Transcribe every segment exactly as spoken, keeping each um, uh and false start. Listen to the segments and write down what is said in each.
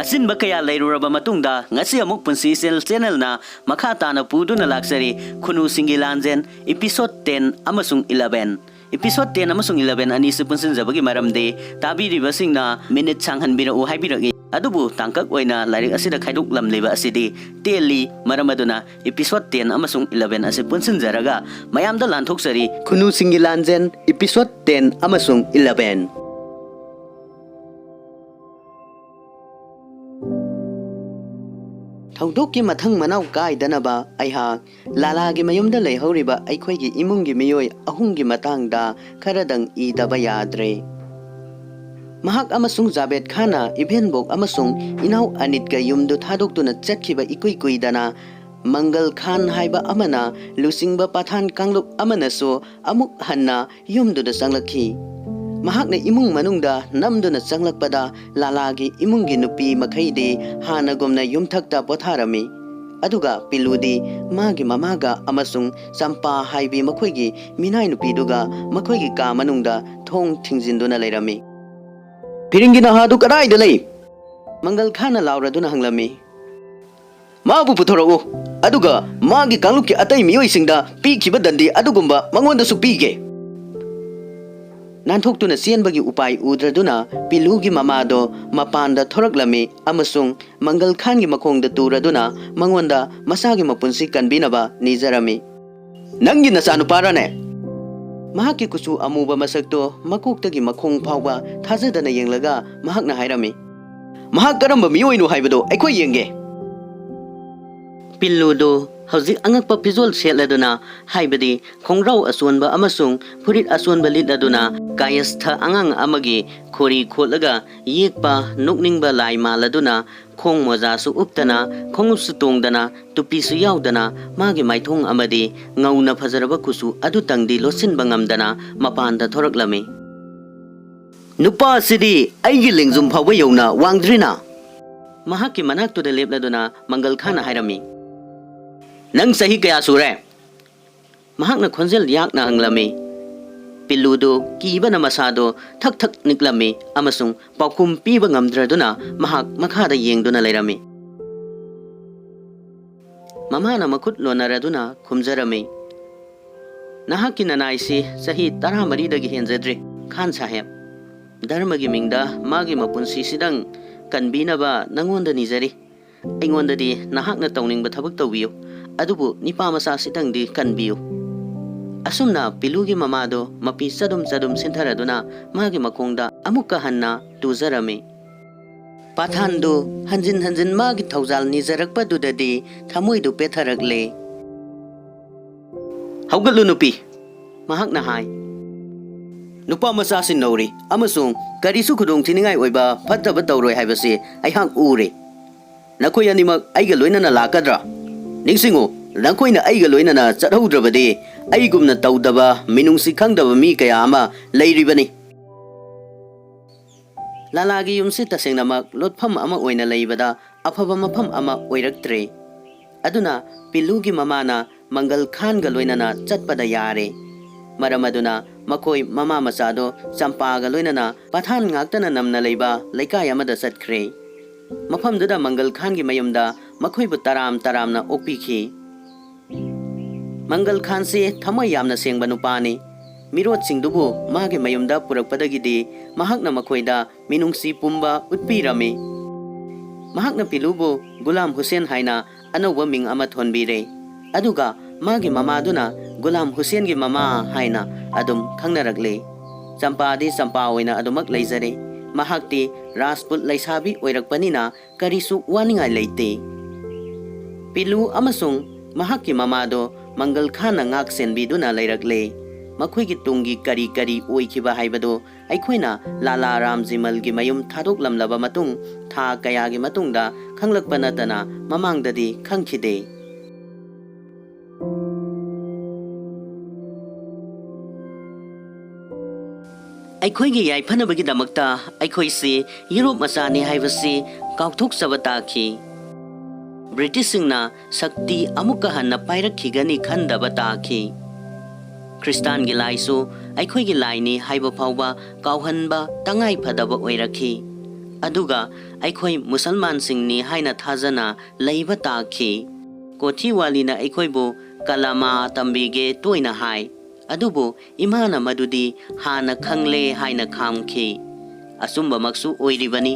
ꯆꯤꯟꯕ ꯀꯌꯥ ꯂꯩꯔꯨꯔꯕ ꯃꯇꯨꯡꯗ, ꯉꯁꯤ ꯑꯃꯨꯛ ꯄꯨꯟꯁꯤ ꯏꯆꯦꯜ ꯆꯦꯅꯦꯜꯅ ꯃꯈꯥ ꯇꯥꯅ ꯄꯨꯗꯨꯅ ꯂꯥꯛꯆꯔꯤ, ꯈꯨꯅꯨꯁꯤꯡꯒꯤ ꯂꯥꯟꯖꯦꯟ episode ten ꯑꯃꯁꯨꯡ eleven꯫ Episode ten ꯑꯃꯁꯨꯡ eleven ꯑꯅꯤꯁꯤ ꯄꯨꯟꯁꯤꯟꯖꯕꯒꯤ ꯃꯔꯝꯗꯤ, ꯇꯥꯕꯤꯔꯤꯕꯁꯤꯡꯅ ꯃꯤꯅꯤꯠ ꯁꯥꯡꯍꯟꯕꯤꯔꯛꯎ ꯍꯥꯏꯕꯤꯔꯛꯏ꯫ ꯑꯗꯨꯕꯨ ꯇꯥꯡꯀꯛ ꯑꯣꯏꯅ ꯂꯥꯏꯔꯤꯛ ꯑꯁꯤꯗ ꯈꯥꯏꯗꯣꯛꯂꯝꯂꯤꯕ ꯑꯁꯤꯗꯤ ꯇꯦꯜꯂꯤ, ꯃꯔꯝ ꯑꯗꯨꯅ episode ten ꯑꯃꯁꯨꯡ eleven ꯑꯁꯤ ꯄꯨꯟꯁꯤꯟꯖꯔꯒ ꯃꯌꯥꯝꯗ ꯂꯥꯟꯊꯣꯛꯆꯔꯤ꯫ ꯈꯨꯅꯨꯁꯤꯡꯒꯤ ꯂꯥꯟꯖꯦꯟ episode ten ꯑꯃꯁꯨꯡ eleven꯫ ꯊꯧꯗꯣꯛꯀꯤ ꯃꯊꯪ ꯃꯅꯥꯎ ꯀꯥꯏꯗꯅꯕ ꯑꯩꯍꯥꯛ ꯂꯥꯂꯥꯒꯤ ꯃꯌꯨꯝꯗ ꯂꯩꯍꯧꯔꯤꯕ ꯑꯩꯈꯣꯏꯒꯤ ꯏꯃꯨꯡꯒꯤ ꯃꯤꯑꯣꯏ ꯑꯍꯨꯝꯒꯤ ꯃꯇꯥꯡꯗ ꯈꯔꯗꯪ ꯏꯗꯕ ꯌꯥꯗ꯭ꯔꯦ꯫ ꯃꯍꯥꯛ ꯑꯃꯁꯨꯡ ꯖꯥꯕꯦꯗ ꯈꯥꯟꯅ ꯏꯚꯦꯟꯕꯣꯛ ꯑꯃꯁꯨꯡ ꯏꯅꯥꯎ ꯑꯅꯤꯠꯀ ꯌꯨꯝꯗꯨ ꯊꯥꯗꯣꯛꯇꯨꯅ ꯆꯠꯈꯤꯕ ꯏꯀꯨꯏ ꯀꯨꯏꯗꯅ, ꯃꯪꯒꯜ ꯈꯥꯟ ꯍꯥꯏꯕ ꯑꯃꯅ ꯂꯨꯆꯤꯡꯕ ꯄꯊꯥꯟ ꯀꯥꯡꯂꯨꯞ ꯑꯃꯅꯁꯨ ꯑꯃꯨꯛ ꯍꯟꯅ ꯌꯨꯝꯗꯨꯗ ꯆꯪꯂꯛꯈꯤ꯫ ꯃꯍꯥꯛꯅ ꯏꯃꯨꯡ ꯃꯅꯨꯡꯗ ꯅꯝꯗꯨꯅ ꯆꯪꯂꯛꯄꯗ, ꯂꯥꯂꯥꯒꯤ ꯏꯃꯨꯡꯒꯤ ꯅꯨꯄꯤ ꯃꯈꯩꯗꯤ ꯍꯥꯟꯅꯒꯨꯝꯅ ꯌꯨꯝꯊꯛꯇ ꯄꯣꯊꯥꯔꯝꯃꯤ꯫ ꯑꯗꯨꯒ ꯄꯤꯂꯨꯗꯤ ꯃꯥꯒꯤ ꯃꯃꯥꯒ ꯑꯃꯁꯨꯡ ꯆꯝꯄꯥ ꯍꯥꯏꯕꯤ ꯃꯈꯣꯏꯒꯤ ꯃꯤꯅꯥꯏ ꯅꯨꯄꯤꯗꯨꯒ ꯃꯈꯣꯏꯒꯤ ꯀꯥ ꯃꯅꯨꯡꯗ ꯊꯣꯡ ꯊꯤꯡꯖꯤꯟꯗꯨꯅ ꯂꯩꯔꯝꯃꯤ꯫ "ꯐꯤꯔꯤꯡꯒꯤ ꯅꯍꯥꯗꯨ ꯀꯗꯥꯏꯗ ꯂꯩ?" ꯃꯪꯒꯜ ꯈꯥꯟꯅ ꯂꯥꯎꯔꯗꯨꯅ ꯍꯪꯂꯝꯃꯤ꯫ "ꯃꯥꯕꯨ ꯄꯨꯊꯣꯔꯛꯎ, ꯑꯗꯨꯒ ꯃꯥꯒꯤ ꯀꯥꯡꯂꯨꯞꯀꯤ ꯑꯇꯩ ꯃꯤꯑꯣꯏꯁꯤꯡꯗ ꯄꯤꯈꯤꯕ ꯗꯟꯗꯤ ꯑꯗꯨꯒꯨꯝꯕ ꯃꯉꯣꯟꯗꯁꯨ ꯄꯤꯒꯦ꯫" ꯅꯥꯟꯊꯣꯛꯇꯨꯅ ꯆꯦꯟꯕꯒꯤ ꯎꯄꯥꯏ ꯎꯗ꯭ꯔꯗꯨꯅ ꯄꯤꯂꯨꯒꯤ ꯃꯃꯥꯗꯣ ꯃꯄꯥꯟꯗ ꯊꯣꯔꯛꯂꯝꯃꯤ ꯑꯃꯁꯨꯡ ꯃꯪꯒꯜ ꯈꯥꯟꯒꯤ ꯃꯈꯣꯡꯗ ꯇꯨꯔꯗꯨꯅ ꯃꯉꯣꯟꯗ ꯃꯆꯥꯒꯤ ꯃꯄꯨꯟꯁꯤ ꯀꯟꯕꯤꯅꯕ ꯅꯤꯖꯔꯝꯃꯤ꯫ "ꯅꯪꯒꯤ ꯅꯆꯥꯅꯨꯄꯥꯔꯅꯦ?" ꯃꯍꯥꯛꯀꯤ ꯀꯨꯆꯨ ꯑꯃꯨꯕ ꯃꯁꯛꯇꯣ ꯃꯀꯣꯛꯇꯒꯤ ꯃꯈꯣꯡ ꯐꯥꯎꯕ ꯊꯥꯖꯗꯅ ꯌꯦꯡꯂꯒ ꯃꯍꯥꯛꯅ ꯍꯥꯏꯔꯝꯃꯤ꯫ "ꯃꯍꯥꯛ ꯀꯔꯝꯕ ꯃꯤꯑꯣꯏꯅꯣ ꯍꯥꯏꯕꯗꯣ ꯑꯩꯈꯣꯏ ꯌꯦꯡꯒꯦ꯫" ꯄꯤꯜꯂꯨꯗꯨ ꯍꯧꯖꯤꯛ ꯑꯉꯛꯄ ꯐꯤꯖꯣꯜ ꯁꯦꯠꯂꯗꯨꯅ, ꯍꯥꯏꯕꯗꯤ ꯈꯣꯡꯒ꯭ꯔꯥꯎ ꯑꯆꯣꯟꯕ ꯑꯃꯁꯨꯡ ꯐꯨꯔꯤꯠ ꯑꯆꯣꯟꯕ ꯂꯤꯠꯂꯗꯨꯅ, ꯀꯥꯌꯁꯊ ꯑꯉꯥꯡ ꯑꯃꯒꯤ ꯈꯣꯔꯤ ꯈꯣꯠꯂꯒ ꯌꯦꯛꯄ ꯅꯣꯛꯅꯤꯡꯕ ꯂꯥꯏ ꯃꯥꯜꯂꯗꯨꯅ, ꯈꯣꯡ ꯃꯣꯖꯥꯁꯨ ꯎꯞꯇꯅ, ꯈꯣꯡꯎꯞꯁꯨ ꯇꯣꯡꯗꯅ, ꯇꯨꯄꯤꯁꯨ ꯌꯥꯎꯗꯅ, ꯃꯥꯒꯤ ꯃꯥꯏꯊꯣꯡ ꯑꯃꯗꯤ ꯉꯧꯅ ꯐꯖꯔꯕ ꯀꯨꯆꯨ ꯑꯗꯨꯇꯪꯗꯤ ꯂꯣꯠꯁꯤꯟꯕ ꯉꯝꯗꯅ ꯃꯄꯥꯟꯗ ꯊꯣꯔꯛꯂꯝꯃꯤ꯫ "ꯅꯨꯄꯥ ꯑꯁꯤꯗꯤ ꯑꯩꯒꯤ ꯂꯦꯡꯖꯨꯝ ꯐꯥꯎꯕ ꯌꯧꯅ ꯋꯥꯡꯗ꯭ꯔꯤꯅ?" ꯃꯍꯥꯛꯀꯤ ꯃꯅꯥꯛꯇꯨꯗ ꯂꯦꯞꯂꯗꯨꯅ ꯃꯪꯒꯜ ꯈꯥꯟꯅ ꯍꯥꯏꯔꯝꯃꯤ꯫ "ꯅꯪ ꯆꯍꯤ ꯀꯌꯥ ꯁꯨꯔꯦ?" ꯃꯍꯥꯛꯅ ꯈꯣꯟꯖꯦꯜ ꯌꯥꯛꯅ ꯍꯪꯂꯝꯃꯤ꯫ ꯄꯤꯂꯨꯗꯨ ꯀꯤꯕꯅ ꯃꯁꯥꯗꯣ ꯊꯛ ꯊꯛ ꯅꯤꯛꯂꯝꯃꯤ ꯑꯃꯁꯨꯡ ꯄꯥꯎꯈꯨꯝ ꯄꯤꯕ ꯉꯝꯗ꯭ꯔꯗꯨꯅ ꯃꯍꯥꯛ ꯃꯈꯥꯗ ꯌꯦꯡꯗꯨꯅ ꯂꯩꯔꯝꯃꯤ꯫ ꯃꯃꯥꯅ ꯃꯈꯨꯠ ꯂꯣꯟꯅꯔꯗꯨꯅ ꯈꯨꯝꯖꯔꯝꯃꯤ, "ꯅꯍꯥꯛꯀꯤ ꯅꯅꯥꯏꯁꯤ ꯆꯍꯤ ꯇꯔꯥꯃꯔꯤꯗꯒꯤ ꯍꯦꯟꯖꯗ꯭ꯔꯤ, ꯈꯥꯟ ꯁꯥꯍꯦꯕ꯫ ꯙꯔꯃꯒꯤ ꯃꯤꯡꯗ ꯃꯥꯒꯤ ꯃꯄꯨꯟꯁꯤꯁꯤꯗꯪ ꯀꯟꯕꯤꯅꯕ ꯅꯉꯣꯟꯗ ꯅꯤꯖꯔꯤ꯫ ꯑꯩꯉꯣꯟꯗꯗꯤ ꯅꯍꯥꯛꯅ ꯇꯧꯅꯤꯡꯕ ꯊꯕꯛ ꯇꯧꯕꯤꯌꯨ, ꯑꯗꯨꯕꯨ ꯅꯤꯄꯥ ꯃꯆꯥꯁꯤꯗꯪꯗꯤ ꯀꯟꯕꯤꯌꯨ꯫" ꯑꯁꯨꯝꯅ ꯄꯤꯂꯨꯒꯤ ꯃꯃꯥꯗꯣ ꯃꯄꯤ ꯆꯗꯨꯝ ꯆꯗꯨꯝ ꯁꯤꯟꯊꯔꯗꯨꯅ ꯃꯥꯒꯤ ꯃꯈꯣꯡꯗ ꯑꯃꯨꯛꯀ ꯍꯟꯅ ꯇꯨꯖꯔꯝꯃꯤ꯫ ꯄꯥꯊꯥꯟꯗꯨ ꯍꯟꯖꯤꯟ ꯍꯟꯖꯤꯟ ꯃꯥꯒꯤ ꯊꯧꯖꯥꯜ ꯅꯤꯖꯔꯛꯄꯗꯨꯗꯗꯤ ꯊꯃꯣꯏꯗꯨ ꯄꯦꯊꯔꯛꯂꯦ꯫ "ꯍꯧꯒꯠꯂꯨ ꯅꯨꯄꯤ," ꯃꯍꯥꯛꯅ ꯍꯥꯏ꯫ "ꯅꯨꯄꯥ ꯃꯆꯥꯁꯤ ꯅꯧꯔꯤ ꯑꯃꯁꯨꯡ ꯀꯔꯤꯁꯨ ꯈꯨꯗꯣꯡꯊꯤꯅꯤꯡꯉꯥꯏ ꯑꯣꯏꯕ ꯐꯠꯇꯕ ꯇꯧꯔꯣꯏ ꯍꯥꯏꯕꯁꯤ ꯑꯩꯍꯥꯛ ꯎꯔꯦ꯫ ꯅꯈꯣꯏ ꯑꯅꯤꯃꯛ ꯑꯩꯒ ꯂꯣꯏꯅꯅ ꯂꯥꯛꯀꯗ꯭ꯔꯥ? ꯅꯤꯡꯁꯤꯡꯉꯨ, ꯅꯈꯣꯏꯅ ꯑꯩꯒ ꯂꯣꯏꯅꯅ ꯆꯠꯍꯧꯗ꯭ꯔꯕꯗꯤ ꯑꯩꯒꯨꯝꯅ ꯇꯧꯗꯕ, ꯃꯤꯅꯨꯡꯁꯤ ꯈꯪꯗꯕ ꯃꯤ ꯀꯌꯥ ꯑꯃ ꯂꯩꯔꯤꯕꯅꯤ꯫" ꯂꯥꯂꯥꯒꯤ ꯌꯨꯝꯁꯤ ꯇꯁꯦꯡꯅꯃꯛ ꯂꯣꯠꯐꯝ ꯑꯃ ꯑꯣꯏꯅ ꯂꯩꯕꯗ ꯑꯐꯕ ꯃꯐꯝ ꯑꯃ ꯑꯣꯏꯔꯛꯇ꯭ꯔꯦ꯫ ꯑꯗꯨꯅ ꯄꯤꯂꯨꯒꯤ ꯃꯃꯥꯅ ꯃꯪꯒꯜ ꯈꯥꯟꯒ ꯂꯣꯏꯅꯅ ꯆꯠꯄꯗ ꯌꯥꯔꯦ꯫ ꯃꯔꯝ ꯑꯗꯨꯅ ꯃꯈꯣꯏ ꯃꯃꯥ ꯃꯆꯥꯗꯣ ꯆꯝꯄꯥꯒ ꯂꯣꯏꯅꯅ ꯄꯊꯥꯟ ꯉꯥꯛꯇꯅ ꯅꯝꯅ ꯂꯩꯕ ꯂꯩꯀꯥꯏ ꯑꯃꯗ ꯆꯠꯈ꯭ꯔꯦ꯫ ꯃꯐꯝꯗꯨꯗ ꯃꯪꯒꯜ ꯈꯥꯟꯒꯤ ꯃꯌꯨꯝꯗ ꯃꯈꯣꯏꯕꯨ ꯇꯔꯥꯝ ꯇꯔꯥꯝꯅ ꯑꯣꯛꯄꯤꯈꯤ꯫ ꯃꯪꯒꯜ ꯈꯥꯟꯁꯤ ꯊꯃꯣꯏ ꯌꯥꯝꯅ ꯁꯦꯡꯕ ꯅꯨꯄꯥꯅꯤ꯫ ꯃꯤꯔꯣꯠꯁꯤꯡꯗꯨꯕꯨ ꯃꯥꯒꯤ ꯃꯌꯨꯝꯗ ꯄꯨꯔꯛꯄꯗꯒꯤꯗꯤ ꯃꯍꯥꯛꯅ ꯃꯈꯣꯏꯗ ꯃꯤꯅꯨꯡꯁꯤ ꯄꯨꯝꯕ ꯎꯠꯄꯤꯔꯝꯃꯤ꯫ ꯃꯍꯥꯛꯅ ꯄꯤꯂꯨꯕꯨ ꯒꯨꯂꯥꯝ ꯍꯨꯁꯦꯟ ꯍꯥꯏꯅ ꯑꯅꯧꯕ ꯃꯤꯡ ꯑꯃ ꯊꯣꯟꯕꯤꯔꯦ꯫ ꯑꯗꯨꯒ ꯃꯥꯒꯤ ꯃꯃꯥꯗꯨꯅ ꯒꯨꯂꯥꯝ ꯍꯨꯁꯦꯟꯒꯤ ꯃꯃꯥ ꯍꯥꯏꯅ ꯑꯗꯨꯝ ꯈꯪꯅꯔꯛꯂꯦ꯫ ꯆꯝꯄꯥꯗꯤ ꯆꯝꯄꯥ ꯑꯣꯏꯅ ꯑꯗꯨꯃꯛ ꯂꯩꯖꯔꯦ꯫ ꯃꯍꯥꯛꯇꯤ ꯔꯥꯖꯄꯨꯠ ꯂꯩꯁꯥꯕꯤ ꯑꯣꯏꯔꯛꯄꯅꯤꯅ ꯀꯔꯤꯁꯨ ꯋꯥꯅꯤꯡꯉꯥꯏ ꯂꯩꯇꯦ꯫ ꯄꯤꯂꯨ ꯑꯃꯁꯨꯡ ꯃꯍꯥꯛꯀꯤ ꯃꯃꯥꯗꯣ ꯃꯪꯒꯜ ꯈꯥꯟꯅ ꯉꯥꯛ ꯁꯦꯟꯕꯤꯗꯨꯅ ꯂꯩꯔꯛꯂꯦ꯫ ꯃꯈꯣꯏꯒꯤ ꯇꯨꯡꯒꯤ ꯀꯔꯤ ꯀꯔꯤ ꯑꯣꯏꯈꯤꯕ ꯍꯥꯏꯕꯗꯨ ꯑꯩꯈꯣꯏꯅ ꯂꯥꯂꯥ ꯔꯥꯝꯖꯤꯃꯜꯒꯤ ꯃꯌꯨꯝ ꯊꯥꯗꯣꯛꯂꯝꯂꯕ ꯃꯇꯨꯡ ꯊꯥ ꯀꯌꯥꯒꯤ ꯃꯇꯨꯡꯗ ꯈꯪꯂꯛꯄ ꯅꯠꯇꯅ ꯃꯃꯥꯡꯗꯗꯤ ꯈꯪꯈꯤꯗꯦ꯫ ꯑꯩꯈꯣꯏꯒꯤ ꯌꯥꯏꯐꯅꯕꯒꯤꯗꯃꯛꯇ ꯑꯩꯈꯣꯏꯁꯤ ꯌꯨꯔꯣꯞ ꯃꯆꯥꯅꯤ ꯍꯥꯏꯕꯁꯤ ꯀꯥꯎꯊꯣꯛꯆꯕ ꯇꯥꯈꯤ꯫ ꯕ꯭ꯔꯤꯇꯤꯁꯁꯤꯡꯅ ꯁꯛꯇꯤ ꯑꯃꯨꯛꯀ ꯍꯟꯅ ꯄꯥꯏꯔꯛꯈꯤꯒꯅꯤ ꯈꯟꯗꯕ ꯇꯥꯈꯤ꯫ ꯈ꯭ꯔꯤꯁꯇꯥꯟꯒꯤ ꯂꯥꯏꯁꯨ ꯑꯩꯈꯣꯏꯒꯤ ꯂꯥꯏꯅꯤ ꯍꯥꯏꯕ ꯐꯥꯎꯕ ꯀꯥꯎꯍꯟꯕ ꯇꯉꯥꯏ ꯐꯗꯕ ꯑꯣꯏꯔꯛꯈꯤ꯫ ꯑꯗꯨꯒ ꯑꯩꯈꯣꯏ ꯃꯨꯁꯜꯃꯥꯟꯁꯤꯡꯅꯤ ꯍꯥꯏꯅ ꯊꯥꯖꯅ ꯂꯩꯕ ꯇꯥꯈꯤ꯫ ꯀꯣꯊꯤꯋꯥꯂꯤꯅ ꯑꯩꯈꯣꯏꯕꯨ ꯀꯂꯃꯥ ꯇꯝꯕꯤꯒꯦ ꯇꯣꯏꯅ ꯍꯥꯏ, ꯑꯗꯨꯕꯨ ꯏꯃꯥꯅ ꯃꯗꯨꯗꯤ ꯍꯥꯟꯅ ꯈꯪꯂꯦ ꯍꯥꯏꯅ ꯈꯥꯝꯈꯤ꯫ ꯑꯆꯨꯝꯕꯃꯛꯁꯨ ꯑꯣꯏꯔꯤꯕꯅꯤ꯫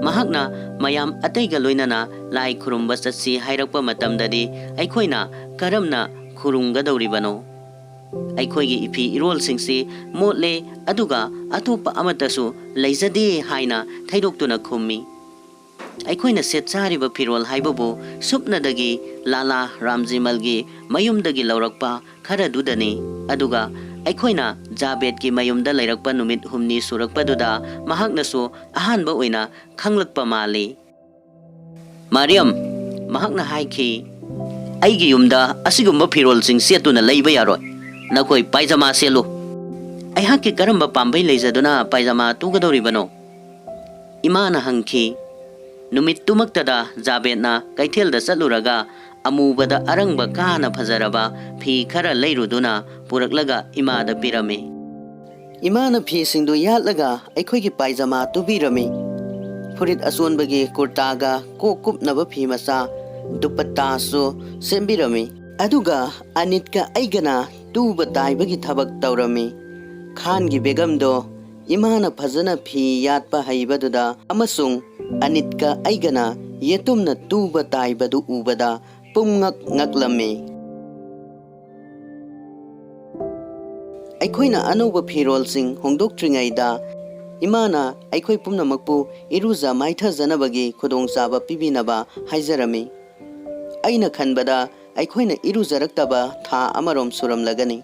ꯃꯍꯥꯛꯅ ꯃꯌꯥꯝ ꯑꯇꯩꯒ ꯂꯣꯏꯅꯅ ꯂꯥꯏ ꯈꯨꯔꯨꯝꯕ ꯆꯠꯁꯤ ꯍꯥꯏꯔꯛꯄ ꯃꯇꯝꯗꯗꯤ ꯑꯩꯈꯣꯏꯅ ꯀꯔꯝꯅ ꯈꯨꯔꯨꯝꯒꯗꯧꯔꯤꯕꯅꯣ? ꯑꯩꯈꯣꯏꯒꯤ ꯏꯐꯤ ꯏꯔꯣꯜꯁꯤꯡꯁꯤ ꯃꯣꯠꯂꯦ, ꯑꯗꯨꯒ ꯑꯇꯣꯞꯄ ꯑꯃꯠꯇꯁꯨ ꯂꯩꯖꯗꯦ ꯍꯥꯏꯅ ꯊꯩꯗꯣꯛꯇꯨꯅ ꯈꯨꯝꯃꯤ꯫ ꯑꯩꯈꯣꯏꯅ ꯁꯦꯠꯆꯥꯔꯤꯕ ꯐꯤꯔꯣꯜ ꯍꯥꯏꯕꯕꯨ ꯁꯨꯞꯅꯗꯒꯤ ꯂꯥꯂꯥ ꯔꯥꯝꯖꯤꯃꯜꯒꯤ ꯃꯌꯨꯝꯗꯒꯤ ꯂꯧꯔꯛꯄ ꯈꯔꯗꯨꯗꯅꯤ꯫ ꯑꯗꯨꯒ ꯑꯩꯈꯣꯏꯅ ꯖꯥꯕꯦꯗꯀꯤ ꯃꯌꯨꯝꯗ ꯂꯩꯔꯛꯄ ꯅꯨꯃꯤꯠ ꯍꯨꯝꯅꯤ ꯁꯨꯔꯛꯄꯗꯨꯗ ꯃꯍꯥꯛꯅꯁꯨ ꯑꯍꯥꯟꯕ ꯑꯣꯏꯅ ꯈꯪꯂꯛꯄ ꯃꯥꯜꯂꯤ꯫ "ꯃꯥꯔꯤꯌꯝ," ꯃꯍꯥꯛꯅ ꯍꯥꯏꯈꯤ, "ꯑꯩꯒꯤ ꯌꯨꯝꯗ ꯑꯁꯤꯒꯨꯝꯕ ꯐꯤꯔꯣꯜꯁꯤꯡ ꯁꯦꯠꯇꯨꯅ ꯂꯩꯕ ꯌꯥꯔꯣꯏ꯫ ꯅꯈꯣꯏ ꯄꯥꯏꯖꯃꯥ ꯁꯦꯠꯂꯨ꯫" "ꯑꯩꯍꯥꯛꯀꯤ ꯀꯔꯝꯕ ꯄꯥꯝꯕꯩ ꯂꯩꯖꯗꯨꯅ ꯄꯥꯏꯖꯃꯥ ꯇꯨꯒꯗꯧꯔꯤꯕꯅꯣ?" ꯏꯃꯥꯅ ꯍꯪꯈꯤ꯫ ꯅꯨꯃꯤꯠꯇꯨꯃꯛꯇꯗ ꯖꯥꯕꯦꯗꯅ ꯀꯩꯊꯦꯜꯗ ꯆꯠꯂꯨꯔꯒ ꯑꯃꯨꯕꯗ ꯑꯔꯪꯕ ꯀꯥꯅ ꯐꯖꯔꯕ ꯐꯤ ꯈꯔ ꯂꯩꯔꯨꯗꯨꯅ ꯄꯨꯔꯛꯂꯒ ꯏꯃꯥꯗ ꯄꯤꯔꯝꯃꯤ꯫ ꯏꯃꯥꯅ ꯐꯤꯁꯤꯡꯗꯨ ꯌꯥꯠꯂꯒ ꯑꯩꯈꯣꯏꯒꯤ ꯄꯥꯏꯖꯃꯥ ꯇꯨꯕꯤꯔꯝꯃꯤ꯫ ꯐꯨꯔꯤꯠ ꯑꯆꯣꯟꯕꯒꯤ ꯀꯨꯔꯇꯥꯒ ꯀꯣꯛ ꯀꯨꯞꯅꯕ ꯐꯤ ꯃꯆꯥ, ꯗꯨꯄꯠꯇꯥꯁꯨ ꯁꯦꯝꯕꯤꯔꯝꯃꯤ꯫ ꯑꯗꯨꯒ ꯑꯅꯤꯠꯀ ꯑꯩꯒꯅ ꯇꯨꯕ ꯇꯥꯏꯕꯒꯤ ꯊꯕꯛ ꯇꯧꯔꯝꯃꯤ꯫ ꯈꯥꯟꯒꯤ ꯕꯦꯒꯝꯗꯣ ꯏꯃꯥꯅ ꯐꯖꯅ ꯐꯤ ꯌꯥꯠꯄ ꯍꯩꯕꯗꯨꯗ ꯑꯃꯁꯨꯡ ꯑꯅꯤꯠꯀ ꯑꯩꯒꯅ ꯌꯦꯇꯨꯝꯅ ꯇꯨꯕ ꯇꯥꯏꯕꯗꯨ ꯎꯕꯗ ꯄꯨꯝꯉꯛ ꯉꯛꯂꯝꯃꯤ꯫ ꯑꯩꯈꯣꯏꯅ ꯑꯅꯧꯕ ꯐꯤꯔꯣꯜꯁꯤꯡ ꯍꯣꯡꯗꯣꯛꯇ꯭ꯔꯤꯉꯩꯗ ꯏꯃꯥꯅ ꯑꯩꯈꯣꯏ ꯄꯨꯝꯅꯃꯛꯄꯨ ꯏꯔꯨꯖ ꯃꯥꯏꯊꯖꯅꯕꯒꯤ ꯈꯨꯗꯣꯡꯆꯥꯕ ꯄꯤꯕꯤꯅꯕ ꯍꯥꯏꯖꯔꯝꯃꯤ꯫ ꯑꯩꯅ ꯈꯟꯕꯗ ꯑꯩꯈꯣꯏꯅ ꯏꯔꯨꯖꯔꯛꯇꯕ ꯊꯥ ꯑꯃꯔꯣꯝ ꯁꯨꯔꯝꯂꯒꯅꯤ,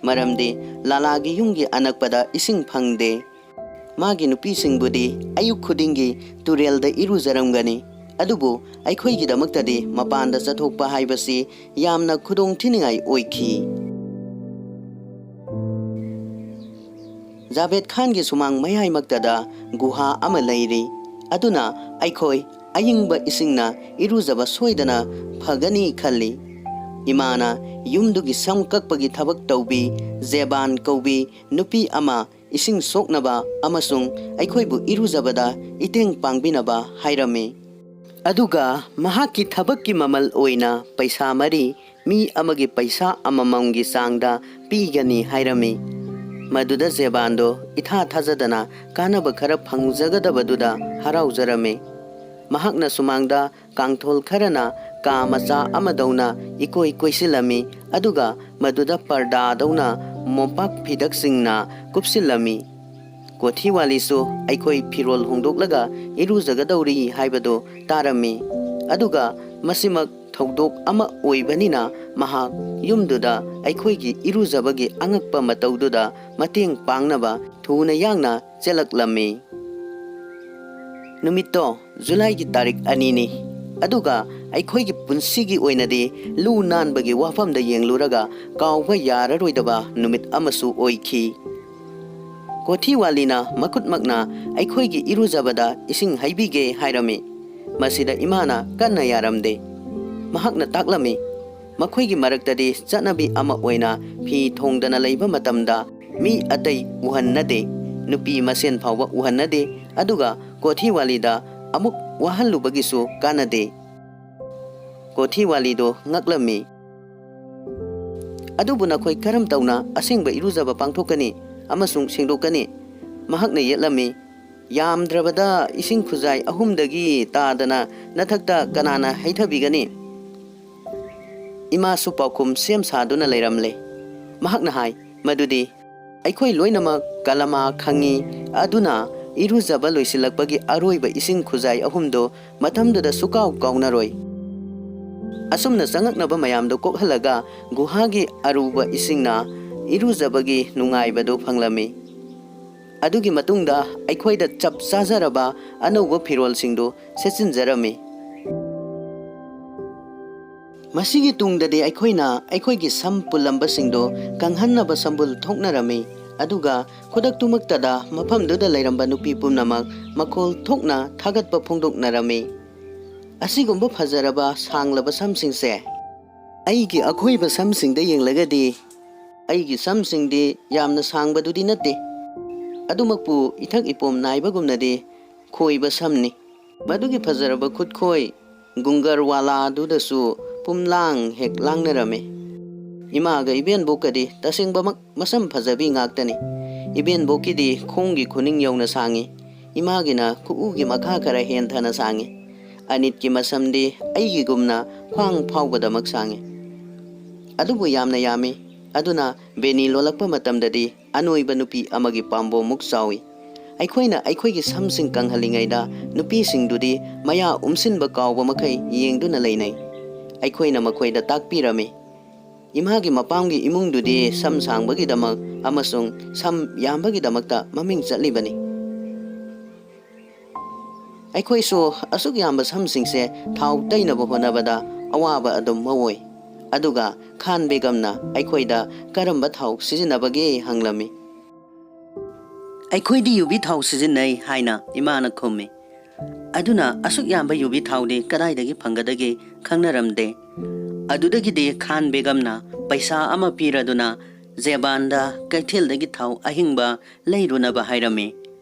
ꯃꯔꯝꯗꯤ ꯂꯥꯂꯥꯒꯤ ꯌꯨꯝꯒꯤ ꯑꯅꯛꯄꯗ ꯏꯁꯤꯡ ꯐꯪꯗꯦ꯫ ꯃꯥꯒꯤ ꯅꯨꯄꯤꯁꯤꯡꯕꯨꯗꯤ ꯑꯌꯨꯛ ꯈꯨꯗꯤꯡꯒꯤ ꯇꯨꯔꯦꯜꯗ ꯏꯔꯨꯖꯔꯝꯒꯅꯤ, ꯑꯗꯨꯕꯨ ꯑꯩꯈꯣꯏꯒꯤꯗꯃꯛꯇꯗꯤ ꯃꯄꯥꯟꯗ ꯆꯠꯊꯣꯛꯄ ꯍꯥꯏꯕꯁꯤ ꯌꯥꯝꯅ ꯈꯨꯗꯣꯡꯊꯤꯅꯤꯡꯉꯥꯏ ꯑꯣꯏꯈꯤ꯫ ꯖꯥꯕꯦꯗ ꯈꯥꯟꯒꯤ ꯁꯨꯃꯥꯡ ꯃꯌꯥꯏꯃꯛꯇꯗ ꯒꯨꯍꯥ ꯑꯃ ꯂꯩꯔꯤ, ꯑꯗꯨꯅ ꯑꯩꯈꯣꯏ ꯑꯏꯪꯕ ꯏꯁꯤꯡꯅ ꯏꯔꯨꯖꯕ ꯁꯣꯏꯗꯅ ꯐꯒꯅꯤ ꯈꯜꯂꯤ꯫ ꯏꯃꯥꯅ ꯌꯨꯝꯗꯨꯒꯤ ꯁꯝ ꯀꯛꯄꯒꯤ ꯊꯕꯛ ꯇꯧꯕꯤ ꯖꯦꯕꯥꯟ ꯀꯧꯕꯤ ꯅꯨꯄꯤ ꯑꯃ ꯏꯁꯤꯡ ꯁꯣꯛꯅꯕ ꯑꯃꯁꯨꯡ ꯑꯩꯈꯣꯏꯕꯨ ꯏꯔꯨꯖꯕꯗ ꯏꯇꯦꯡ ꯄꯥꯡꯕꯤꯅꯕ ꯍꯥꯏꯔꯝꯃꯤ꯫ ꯑꯗꯨꯒ ꯃꯍꯥꯛꯀꯤ ꯊꯕꯛꯀꯤ ꯃꯃꯜ ꯑꯣꯏꯅ ꯄꯩꯁꯥ ꯃꯔꯤ, ꯃꯤ ꯑꯃꯒꯤ ꯄꯩꯁꯥ ꯑꯃꯃꯝꯒꯤ ꯆꯥꯡꯗ ꯄꯤꯒꯅꯤ ꯍꯥꯏꯔꯝꯃꯤ꯫ ꯃꯗꯨꯗ ꯖꯦꯕꯥꯟꯗꯣ ꯏꯊꯥ ꯊꯥꯖꯗꯅ ꯀꯥꯟꯅꯕ ꯈꯔ ꯐꯪꯖꯒꯗꯕꯗꯨꯗ ꯍꯔꯥꯎꯖꯔꯝꯃꯤ꯫ ꯃꯍꯥꯛꯅ ꯁꯨꯃꯥꯡꯗ ꯀꯥꯡꯊꯣꯜ ꯈꯔꯅ ꯀꯥ ꯃꯆꯥ ꯑꯃꯗꯧꯅ ꯏꯀꯣꯏ ꯀꯣꯏꯁꯤꯜꯂꯝꯃꯤ, ꯑꯗꯨꯒ ꯃꯗꯨꯗ ꯄꯔꯗꯥꯗꯧꯅ ꯃꯣꯝꯄꯥꯛ ꯐꯤꯗꯛꯁꯤꯡꯅ ꯀꯨꯞꯁꯤꯜꯂꯝꯃꯤ꯫ ꯀꯣꯊꯤꯋꯥꯂꯤꯁꯨ ꯑꯩꯈꯣꯏ ꯐꯤꯔꯣꯜ ꯍꯣꯡꯗꯣꯛꯂꯒ ꯏꯔꯨꯖꯒꯗꯧꯔꯤ ꯍꯥꯏꯕꯗꯨ ꯇꯥꯔꯝꯃꯤ꯫ ꯑꯗꯨꯒ ꯃꯁꯤꯃꯛ ꯊꯧꯗꯣꯛ ꯑꯃ ꯑꯣꯏꯕꯅꯤꯅ ꯃꯍꯥꯛ ꯌꯨꯝꯗꯨꯗ ꯑꯩꯈꯣꯏꯒꯤ ꯏꯔꯨꯖꯕꯒꯤ ꯑꯉꯛꯄ ꯃꯇꯧꯗꯨꯗ ꯃꯇꯦꯡ ꯄꯥꯡꯅꯕ ꯊꯨꯅ ꯌꯥꯡꯅ ꯆꯦꯜꯂꯛꯂꯝꯃꯤ꯫ ꯅꯨꯃꯤꯠꯇꯣ ꯖꯨꯂꯥꯏꯒꯤ ꯇꯥꯔꯤꯛ ꯑꯅꯤꯅꯤ, ꯑꯗꯨꯒ ꯑꯩꯈꯣꯏꯒꯤ ꯄꯨꯟꯁꯤꯒꯤ ꯑꯣꯏꯅꯗꯤ ꯂꯨ ꯅꯥꯟꯕꯒꯤ ꯋꯥꯐꯝꯗ ꯌꯦꯡꯂꯨꯔꯒ ꯀꯥꯎꯕ ꯌꯥꯔꯔꯣꯏꯗꯕ ꯅꯨꯃꯤꯠ ꯑꯃꯁꯨ ꯑꯣꯏꯈꯤ꯫ ꯀꯣꯊꯤꯋꯥꯂꯤꯅ ꯃꯈꯨꯠꯃꯛꯅ ꯑꯩꯈꯣꯏꯒꯤ ꯏꯔꯨꯖꯕꯗ ꯏꯁꯤꯡ ꯍꯩꯕꯤꯒꯦ ꯍꯥꯏꯔꯝꯃꯤ꯫ ꯃꯁꯤꯗ ꯏꯃꯥꯅ ꯀꯟꯅ ꯌꯥꯔꯝꯗꯦ꯫ ꯃꯍꯥꯛꯅ ꯇꯥꯛꯂꯝꯃꯤ, ꯃꯈꯣꯏꯒꯤ ꯃꯔꯛꯇꯗꯤ ꯆꯠꯅꯕꯤ ꯑꯃ ꯑꯣꯏꯅ ꯐꯤ ꯊꯣꯡꯗꯅ ꯂꯩꯕ ꯃꯇꯝꯗ ꯃꯤ ꯑꯇꯩ ꯎꯍꯟꯅꯗꯦ, ꯅꯨꯄꯤ ꯃꯁꯦꯟ ꯐꯥꯎꯕ ꯎꯍꯟꯅꯗꯦ, ꯑꯗꯨꯒ ꯀꯣꯊꯤꯋꯥꯂꯤꯗ ꯑꯃꯨꯛ ꯋꯥꯍꯜꯂꯨꯕꯒꯤꯁꯨ ꯀꯥꯟꯅꯗꯦ꯫ ꯀꯣꯊꯤꯋꯥꯂꯤꯗꯣ ꯉꯛꯂꯝꯃꯤ꯫ "ꯑꯗꯨꯕꯨ ꯅꯈꯣꯏ ꯀꯔꯝ ꯇꯧꯅ ꯑꯁꯦꯡꯕ ꯏꯔꯨꯖꯕ ꯄꯥꯡꯊꯣꯛꯀꯅꯤ ꯑꯃꯁꯨꯡ ꯁꯦꯡꯗꯣꯛꯀꯅꯤ?" ꯃꯍꯥꯛꯅ ꯌꯦꯠꯂꯝꯃꯤ꯫ "ꯌꯥꯝꯗ꯭ꯔꯕꯗ ꯏꯁꯤꯡ ꯈꯨꯖꯥꯏ ꯑꯍꯨꯝꯗꯒꯤ ꯇꯥꯗꯅ ꯅꯊꯛꯇ ꯀꯅꯥꯅ ꯍꯩꯊꯕꯤꯒꯅꯤ?" ꯏꯃꯥꯁꯨ ꯄꯥꯎꯈꯨꯝ ꯁꯦꯝ ꯁꯥꯗꯨꯅ ꯂꯩꯔꯝꯂꯦ꯫ ꯃꯍꯥꯛꯅ ꯍꯥꯏ, "ꯃꯗꯨꯗꯤ ꯑꯩꯈꯣꯏ ꯂꯣꯏꯅꯃꯛ ꯀꯂꯃꯥ ꯈꯪꯏ, ꯑꯗꯨꯅ ꯏꯔꯨꯖꯕ ꯂꯣꯏꯁꯤꯜꯂꯛꯄꯒꯤ ꯑꯔꯣꯏꯕ ꯏꯁꯤꯡ ꯈꯨꯖꯥꯏ ꯑꯍꯨꯝꯗꯨ ꯃꯇꯝꯗꯨꯗ ꯁꯨꯀꯥꯎ ꯀꯥꯎꯅꯔꯣꯏ꯫" ꯑꯁꯨꯝꯅ ꯆꯪꯉꯛꯅꯕ ꯃꯌꯥꯝꯗꯨ ꯀꯣꯛꯍꯜꯂꯒ ꯒꯨꯍꯥꯒꯤ ꯑꯔꯨꯕ ꯏꯁꯤꯡꯅ ꯏꯔꯨꯖꯕꯒꯤ ꯅꯨꯡꯉꯥꯏꯕꯗꯨ ꯐꯪꯂꯝꯃꯤ꯫ ꯑꯗꯨꯒꯤ ꯃꯇꯨꯡꯗ ꯑꯩꯈꯣꯏꯗ ꯆꯞ ꯆꯥꯖꯔꯕ ꯑꯅꯧꯕ ꯐꯤꯔꯣꯜꯁꯤꯡꯗꯨ ꯁꯦꯠꯆꯤꯟꯖꯔꯝꯃꯤ꯫ ꯃꯁꯤꯒꯤ ꯇꯨꯡꯗꯗꯤ ꯑꯩꯈꯣꯏꯅ ꯑꯩꯈꯣꯏꯒꯤ ꯁꯝ ꯄꯨꯜꯂꯝꯕꯁꯤꯡꯗꯨ ꯀꯪꯍꯟꯅꯕ ꯁꯝꯕꯨꯜ ꯊꯣꯛꯅꯔꯝꯃꯤ, ꯑꯗꯨꯒ ꯈꯨꯗꯛꯇꯨꯃꯛꯇꯗ ꯃꯐꯝꯗꯨꯗ ꯂꯩꯔꯝꯕ ꯅꯨꯄꯤ ꯄꯨꯝꯅꯃꯛ ꯃꯈꯣꯜ ꯊꯣꯛꯅ ꯊꯥꯒꯠꯄ ꯐꯣꯡꯗꯣꯛꯅꯔꯝꯃꯤ꯫ "ꯑꯁꯤꯒꯨꯝꯕ ꯐꯖꯔꯕ ꯁꯥꯡꯂꯕ ꯁꯝꯁꯤꯡꯁꯦ ꯑꯩꯒꯤ ꯑꯈꯣꯏꯕ ꯁꯝꯁꯤꯡꯗ ꯌꯦꯡꯂꯒꯗꯤ ꯑꯩꯒꯤ ꯁꯝꯁꯤꯡꯗꯤ ꯌꯥꯝꯅ ꯁꯥꯡꯕꯗꯨꯗꯤ ꯅꯠꯇꯦ, ꯑꯗꯨꯃꯛꯄꯨ ꯏꯊꯛ ꯏꯄꯣꯝ ꯅꯥꯏꯕꯒꯨꯝꯅꯗꯤ ꯈꯣꯏꯕ ꯁꯝꯅꯤ꯫ ꯃꯗꯨꯒꯤ ꯐꯖꯔꯕ ꯈꯨꯠꯈꯣꯏ ꯒꯨꯡꯒꯔꯋꯥꯂꯥꯗꯨꯗꯁꯨ ꯄꯨꯝꯂꯥꯡ ꯍꯦꯛ ꯂꯥꯡꯅꯔꯝꯃꯤ꯫ ꯏꯃꯥꯒ ꯏꯕꯦꯟꯕꯣꯛꯀꯗꯤ ꯇꯁꯦꯡꯕꯃꯛ ꯃꯁꯝ ꯐꯖꯕꯤ ꯉꯥꯛꯇꯅꯤ꯫ ꯏꯕꯦꯟꯕꯣꯛꯀꯤꯗꯤ ꯈꯣꯡꯒꯤ ꯈꯨꯅꯤꯡ ꯌꯧꯅ ꯁꯥꯡꯉꯤ꯫ ꯏꯃꯥꯒꯤꯅ ꯈꯨꯎꯒꯤ ꯃꯈꯥ ꯈꯔ ꯍꯦꯟꯊꯅ ꯁꯥꯡꯉꯤ꯫ ꯑꯅꯤꯠꯀꯤ ꯃꯁꯝꯗꯤ ꯑꯩꯒꯤꯒꯨꯝꯅ ꯈ꯭ꯋꯥꯡ ꯐꯥꯎꯕꯗꯃꯛ ꯁꯥꯡꯉꯤ꯫ ꯑꯗꯨꯕꯨ ꯌꯥꯝꯅ ꯌꯥꯝꯃꯤ꯫ ꯑꯗꯨꯅ ꯕꯦꯅꯤ ꯂꯣꯜꯂꯛꯄ ꯃꯇꯝꯗꯗꯤ ꯑꯅꯣꯏꯕ ꯅꯨꯄꯤ ꯑꯃꯒꯤ ꯄꯥꯝꯕꯣꯝꯃꯨꯛ ꯆꯥꯎꯏ꯫ ꯑꯩꯈꯣꯏꯅ ꯑꯩꯈꯣꯏꯒꯤ ꯁꯝꯁꯤꯡ ꯀꯪꯍꯜꯂꯤꯉꯩꯗ ꯅꯨꯄꯤꯁꯤꯡꯗꯨꯗꯤ ꯃꯌꯥ ꯎꯝꯁꯤꯟꯕ ꯀꯥꯎꯕ ꯃꯈꯩ ꯌꯦꯡꯗꯨꯅ ꯂꯩꯅꯩ꯫ ꯑꯩꯈꯣꯏꯅ ꯃꯈꯣꯏꯗ ꯇꯥꯛꯄꯤꯔꯝꯃꯤ꯫ ꯏꯃꯥꯒꯤ ꯃꯄꯥꯝꯒꯤ ꯏꯃꯨꯡꯗꯨꯗꯤ ꯁꯝ ꯁꯥꯡꯕꯒꯤꯗꯃꯛ ꯑꯃꯁꯨꯡ ꯁꯝ ꯌꯥꯝꯕꯒꯤꯗꯃꯛꯇ ꯃꯃꯤꯡ ꯆꯠꯂꯤꯕꯅꯤ꯫ ꯑꯩꯈꯣꯏꯁꯨ ꯑꯁꯨꯛ ꯌꯥꯝꯕ ꯁꯝꯁꯤꯡꯁꯦ ꯊꯥꯎ ꯇꯩꯅꯕ ꯍꯣꯠꯅꯕꯗ ꯑꯋꯥꯕ ꯑꯗꯨꯝ ꯃꯑꯣꯏ꯫ ꯑꯗꯨꯒ ꯈꯥꯟ ꯕꯦꯒꯝꯅ ꯑꯩꯈꯣꯏꯗ ꯀꯔꯝꯕ ꯊꯥꯎ ꯁꯤꯖꯤꯟꯅꯕꯒꯦ ꯍꯪꯂꯝꯃꯤ꯫ "ꯑꯩꯈꯣꯏꯗꯤ ꯌꯨꯕꯤ ꯊꯥꯎ ꯁꯤꯖꯤꯟꯅꯩ" ꯍꯥꯏꯅ ꯏꯃꯥꯅ ꯈꯨꯝꯃꯤ꯫ ꯑꯗꯨꯅ ꯑꯁꯨꯛ ꯌꯥꯝꯕ ꯌꯨꯕꯤ ꯊꯥꯎꯗꯤ ꯀꯗꯥꯏꯗꯒꯤ ꯐꯪꯒꯗꯒꯦ ꯈꯪꯅꯔꯝꯗꯦ꯫ ꯑꯗꯨꯗꯒꯤꯗꯤ ꯈꯥꯟ ꯕꯦꯒꯝꯅ ꯄꯩꯁꯥ ꯑꯃ ꯄꯤꯔꯗꯨꯅ ꯖꯦꯕꯥꯟꯗ ꯀꯩꯊꯦꯜꯗꯒꯤ ꯊꯥꯎ ꯑꯍꯤꯡꯕ ꯂꯩꯔꯨꯅꯕ ꯍꯥꯏꯔꯝꯃꯤ꯫